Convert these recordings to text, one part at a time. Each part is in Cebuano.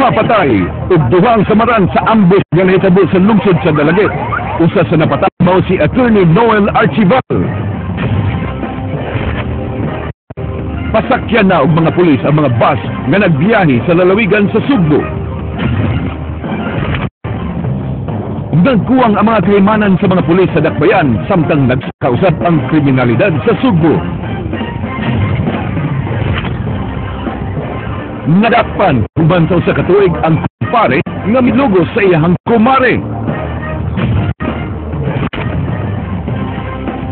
Duha patay ug duha ang samaran sa ambush nga nahitabo sa lungsod sa Dalaguete. Usa sa napatay mao si Attorney Noel Archival. Pasakyan na og mga pulis ang mga bus nga nagbiyahe sa lalawigan sa Sugbo. Nagkuwang ang mga kaimanan sa mga pulis sa Dakbayan samtang nagkausap ang kriminalidad sa Sugbo. Nadakpan human sa usa ka tuig ang kumpare nga milugos sa iyahang kumare.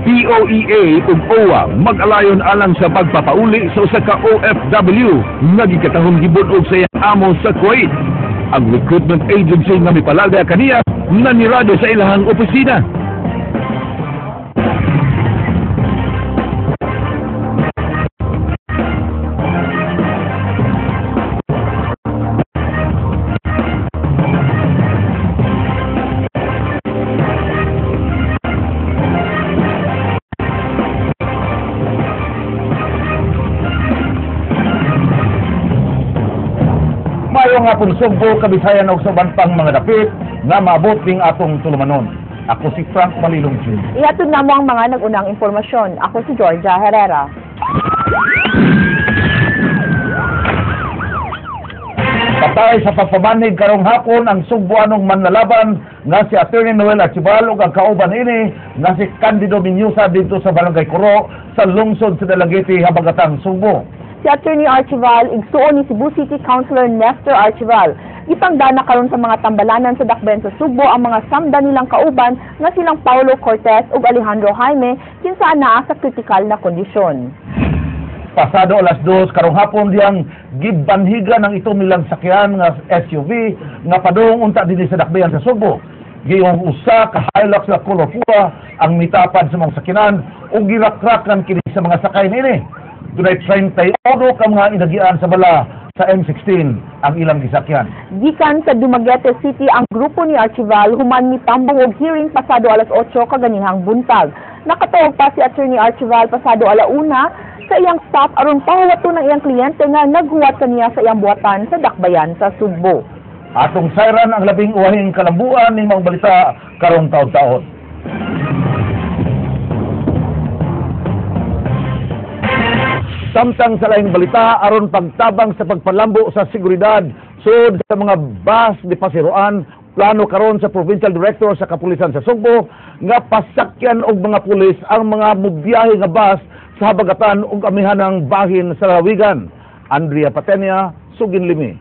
POEA ug OWA mag-alayon alang sa pagpapauli sa usa ka OFW nga gikatahong gibun-og sa iyang amo sa Kuwait. Ang recruitment agency nga mipalaga kaniya nanirado sa ilahang opisina. Maayong hapon Sugbo, Kabisayan ug sa uban pang mga dapit nga maabot ning atong tulumanon. Ako si Frank Malilong Jr. Ihatod namo ang mga nag-unang impormasyon. Ako si Georgia Herrera. Patay sa pagpamanhig karong hapon ang Sugboanong manlalaban nga si Attorney Noel Archival ug ang kauban ini nga si Candido Miñusa didto sa Barangay Curo sa lungsod sa Dalaguete, Habagatang, Sugbo. Si Attorney Archival, igsuon ni Cebu City Councilor Nestor Archival. Gipangdana karon sa mga tambalanan sa Dakbayan sa Sugbo ang mga samda nilang kauban nga silang Paulo Cortez ug Alejandro Jaime kinsa naa sa kritikal na kondisyon. Pasado alas 2 karong hapon diyang gibanhigan ang itong nilang sakyan nga SUV nga padung unta dinhi sa Dakbayan sa Sugbo. Giyong usa ka Hilux nga color pula ang mitapad sa mga sakyanan ug girakrakan kini sa mga sakay niini. Dunay 31 ka mga inagian sa bala sa M16 ang ilang gisakyan. Gikan sa Dumaguete City ang grupo ni Archival human mitambong og hearing pasado alas 8 kaganihang buntag. Nakatuog pa si Attorney Archival pasado alauna sa iyang staff aron pahuwaton ang iyang kliyente nga naghuwat kaniya sa iyang buhatan sa Dakbayan sa Sugbo. Atong sayran ang labing uwahing kalambuan ning mga balita karong taon-taon. Samtang sa laing balita aron pagtabang sa pagpalambo sa seguridad sud sa mga bus di pasiroan, plano karon sa Provincial Director sa Kapulisan sa Sugbo nga pasakyan og mga pulis ang mga mubiyahe nga bus sa habagatan ug amihanang bahin sa lalawigan. Andrea Patenia, Sugin Limi.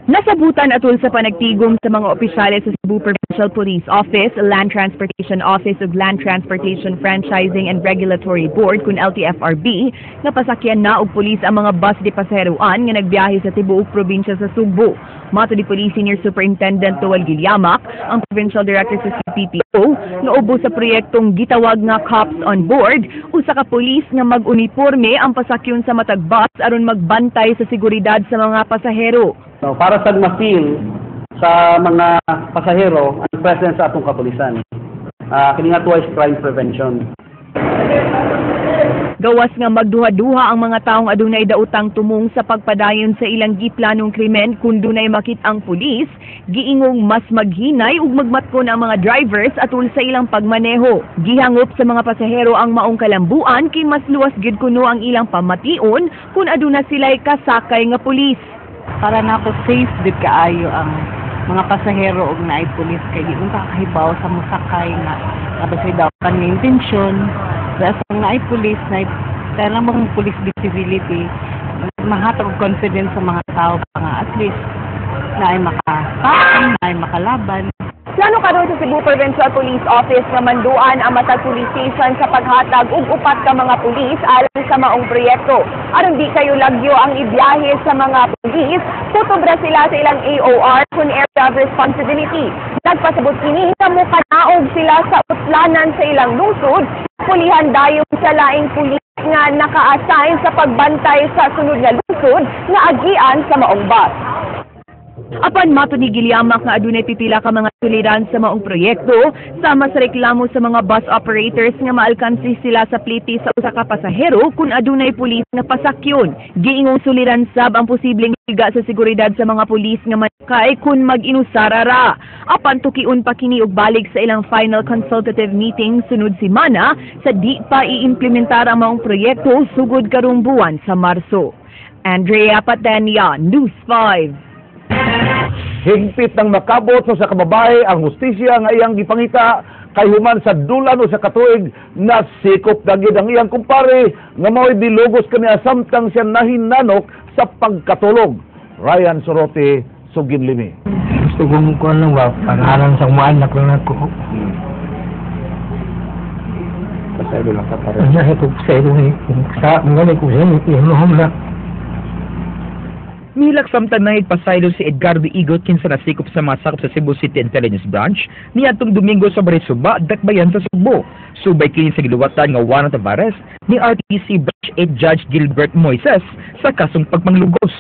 Nasabutan atol sa panagtigom sa mga opisyales sa Cebu Provincial Police Office, Land Transportation Office ug Land Transportation Franchising and Regulatory Board kun LTFRB nga pasakyan na og pulis ang mga bus di pasaheroan nga nagbiyahe sa tibuok probinsya sa Sugbo. Mato ni Police Senior Superintendent Noel Gilyamak, ang Provincial Director sa CPPO, nga ubo sa proyektong gitawag nga Cops on Board, usa ka pulis nga mag-uniforme ang pasakyon sa matag bus aron magbantay sa seguridad sa mga pasahero. So, para sa ma-feel sa mga pasahero ang presence sa atong kapulisan. Kini nga tuwa is crime prevention. Gawas nga magduha-duha ang mga taong adunay daotang tumong sa pagpadayon sa ilang giplanong krimen kung dunay makit ang pulis, giingong mas maghinay ug magmatkon ang mga drivers atul sa ilang pagmaneho. Gihangop sa mga pasahero ang maong kalambuan kay mas luwas gid kuno ang ilang pamation kung aduna sila'y kasakay nga pulis. Para nako safe gid kaayo ang mga pasahero og naay pulis kay di man kahibaw sa mosakay nga kabasay daw kan nga intensyon. Basta ang naay pulis, naay kaya lang bang police visibility, mahatag og confidence sa mga tao nga at least naay makakaon, naay makalaban. Plano karon sa Cebu Provincial Police Office nga manduan ang matag police station sa paghatag og upat ka mga pulis alang sa maong proyekto. Aron di kayo lagyo ang ibiyahe sa mga pulis, kutob ra sila sa ilang AOR kun area of responsibility. Nagpasabot kini nga mokanaog sila sa utlanan sa ilang lungsod, pulihan dayon sa laing pulis nga naka-assign sa pagbantay sa sunod nga lungsod nga agian sa maong bus. Apan mato ni Gilyamak nga adunay pipila ka mga suliran sa maong proyekto, sama sa reklamo sa mga bus operators nga maalkansi sila sa pliti sa usa ka pasahero kung adunay pulis nga pasakyon. Giingong suliran sab ang posibleng higa sa seguridad sa mga pulis nga manakay kung mag-inusara ra. Apan tukion pa kini og balik sa ilang final consultative meeting sunod semana sa di pa iimplementar ang maong proyekto sugod karong buwan sa Marso. Andrea Patenia, News 5. Higpit ng makabot sa kababae ang hustisya nga iyang gipangita kay human sa dulan o sa katuig na sikop na gyud ang iyang kumpare nga mao'y dilugos kaniya samtang siya nahinanok sa pagkatulog. Ryan Sorote, Sugin Limi. Gusto kong kuan lang ba, pangalan sa mga anak lang ako. Pasaylo lang ka para. Ano sa sa ito ni sa mga ko sa imo na. Mihilak samtang nahig pasaylo si Edgardo Igot kinsa nasikop sa mga sakop sa Cebu City Intelligence Branch niadtong Domingo sa Barisuba, Dakbayan sa Sugbo. Subay kini sa giluwatan nga warrant of arrest ni RTC Branch 8 Judge Gilbert Moises sa kasong pagpanglugos.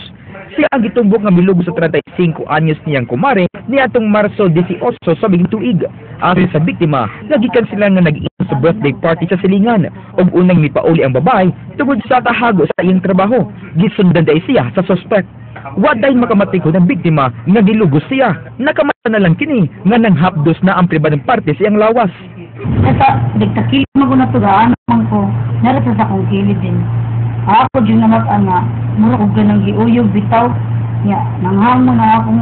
Siya ang gitumbok nga milugos sa 35 anyos niyang kumare niadtong Marso 18 sa biging tuig. Ayon sa biktima, nagikan sila nga nag-inom sa birthday party sa silingan ug unang mipauli ang babae tungod sa tahago sa iyang trabaho. Gisundan dahil siya sa suspect. Wa dahil makamatikod ang biktima nga gilugos siya. Nakamata na lang kini nga nanghapdos na ang pribadong parte sa iyang lawas. Nasa, nagtakilid mo ko natugaan man ko. Narata sa akong kilid din. Ako dyan namat ana, mura ko ganang giuyog bitaw. Ya, nanghang mo na akong.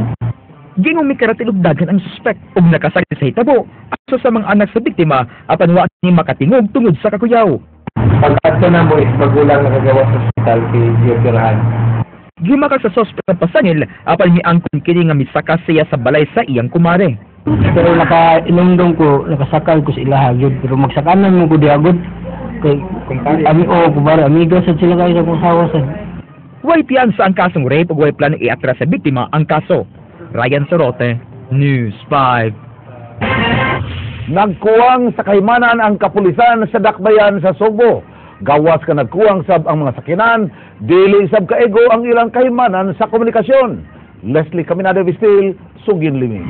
Gingong mikaratilog dagan ang suspect ug nakasakit sa hitabo aso sa mga anak sa biktima apan wa ni makatingog tungod sa kakuyaw. Pagkadto na mo is magulang nakagawa sa ospital kay gioperahan. Gimakal sa suspect ang pasangil apan miangkon kini nga misaka siya sa balay sa iyang kumare. Pero nakainumdum ko, nakasakal ko sa ilaha gyud, pero magsakanan mo ko diagod. Kay Kumpare. ami o kumpare amigo sad sila kayo sa akong asawa sad. Way piyansa ang kasong rape ug way plano iatras sa biktima ang kaso. Ryan Sorote, News 5. Nagkuwang sa kahimanan ang kapulisan sa Dakbayan sa Sugbo. Gawas ka nagkuwang sab ang mga sakinan, dili sab kaego ang ilang kahimanan sa komunikasyon. Leslie Caminada Vistil, Sugin Limi.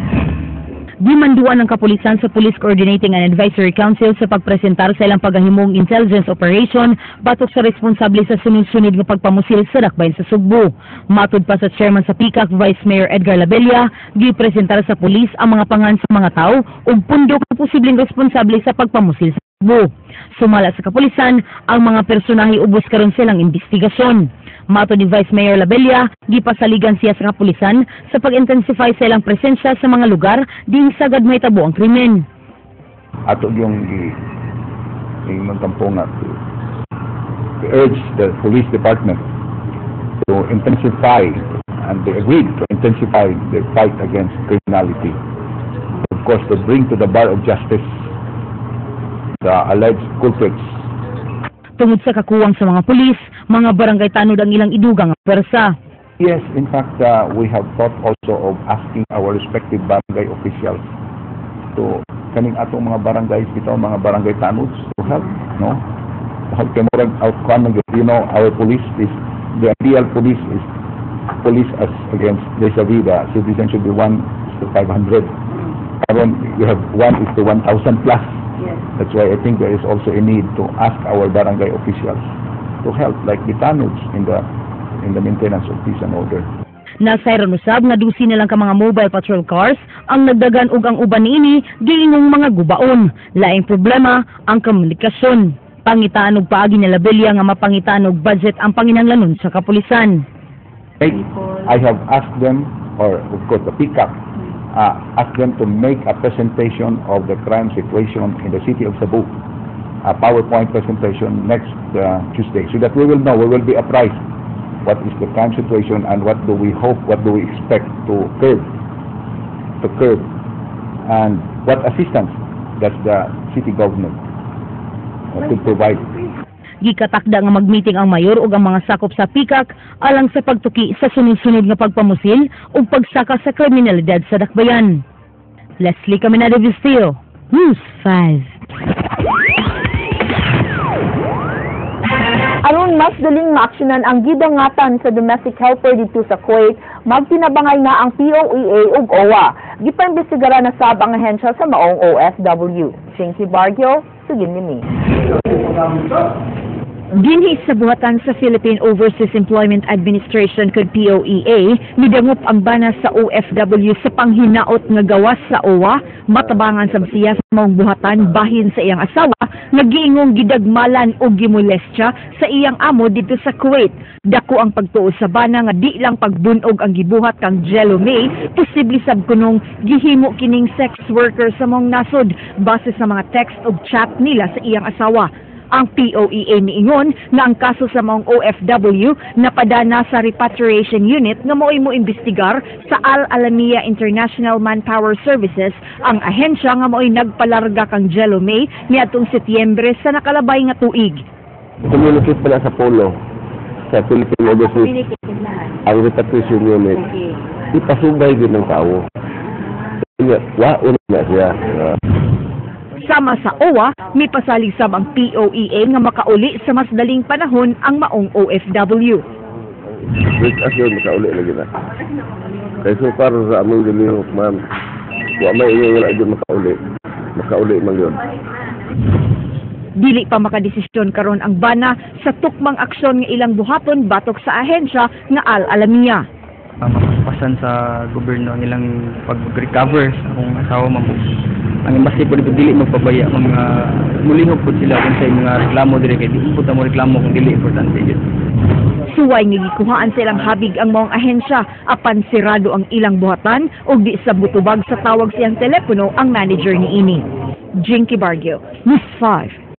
Gimanduan ng kapulisan sa Police Coordinating and Advisory Council sa pagpresentar sa ilang paghahimong intelligence operation batok sa responsable sa sunod-sunod nga pagpamusil sa dakbayan sa Sugbo. Matud pa sa chairman sa PICAC, Vice Mayor Edgar Labella, gipresentar sa pulis ang mga pangan sa mga tao ug pundok na posibleng responsable sa pagpamusil sa Sugbo. Sumala sa kapulisan, ang mga personahe ubos karon silang investigasyon. Mato ni Vice Mayor Labella, gipasaligan siya sa kapulisan sa pag-intensify sa ilang presensya sa mga lugar diin sagad mahitabo ang krimen. Ato yung ingon kampo nga to urge the police department to intensify, and they agreed to intensify the fight against criminality. Of course, to bring to the bar of justice the alleged culprits. Tungod sa kakuwang sa mga pulis, mga barangay tanod ang ilang idugang pwersa. Yes, in fact, we have thought also of asking our respective barangay officials to kaning atong mga barangays bitaw, mga barangay tanods, to help, no? To help kay murag outcome ng our police is the ideal police is police as against vis-a-vis the citizen should be 1 is to 500. Karon we have 1 is to 1,000 plus. That's why I think there is also a need to ask our barangay officials to help, like the tanods in the maintenance of peace and order. Nasayran usab nga dusi na lang ka mga mobile patrol cars ang nagdagan ug ang uban niini giingong mga gubaon. Laing problema ang komunikasyon. Pangitaan og paagi ni Labella nga mapangitaan og budget ang panginahanglanon sa kapulisan. I have asked them, or of course the PICAC, asked them to make a presentation of the crime situation in the city of Cebu, a PowerPoint presentation next Tuesday, so that we will know, we will be apprised what is the crime situation and what do we hope, what do we expect to curb, and what assistance does the city government could provide. Gikatakda nga magmeeting ang mayor ug ang mga sakop sa PICAC alang sa pagtuki sa sunod-sunod nga pagpamusil ug pagsaka sa kriminalidad sa dakbayan. Leslie Caminada Vistillo, News 5. Aron mas daling maaksyonan ang gidangatan sa domestic helper didto sa Kuwait, magtinabangay na ang POEA ug OWWA. Gipaimbestigaran na sab ang ahensya sa maong OFW. Chinky Bargio, sugin ni. Dinhi sa buhatan sa Philippine Overseas Employment Administration kod POEA, midangop ang bana sa OFW sa panghinaot nga gawas sa OWWA, matabangan sab siya sa maong buhatan bahin sa iyang asawa nga giingong gidagmalan og gimolestya sa iyang amo didto sa Kuwait. Dako ang pagtuo sa bana nga di lang pagbunog ang gibuhat kang Jello May, posible sab kunong gihimo kining sex worker sa maong nasod base sa mga text ug chat nila sa iyang asawa. Ang POEA miingon nga ang kaso sa maong OFW napadana sa repatriation unit nga mao'y mo imbestigar sa Al Alamia International Manpower Services, ang ahensya nga mao'y nagpalarga kang Jello May niadtong Setyembre sa nakalabay nga tuig. Communicate pala sa POLO, sa Philippine Overseas, ang repatriation unit. Ipasubay din ng tao. Wa na siya. Sama sa OWWA, may pasalig sab ang POEA nga makauli sa mas daling panahon ang maong OFW. Wait, as yun, makauli lagi na. Kay so far sa among gilihok, ma'am, wa may ingon wala gyud makauli. Makauli man yun. Dili pa makadesisyon karon ang bana sa tukmang aksyon nga ilang buhaton batok sa ahensya nga Al Alamia. Mapasan sa gobyerno ang ilang pag-recover sa akong asawa, ma'am. Ang embassy po dito dili magpabaya, mga mulihok po sila kung sa mga reklamo diri kay di po ta mo reklamo kung dili importante gyud. Suway nga gikuhaan sa ilang habig ang maong ahensya apan sirado ang ilang buhatan ug di sa mutubag sa tawag siyang telepono ang manager niini. Jinky Bargio, News 5.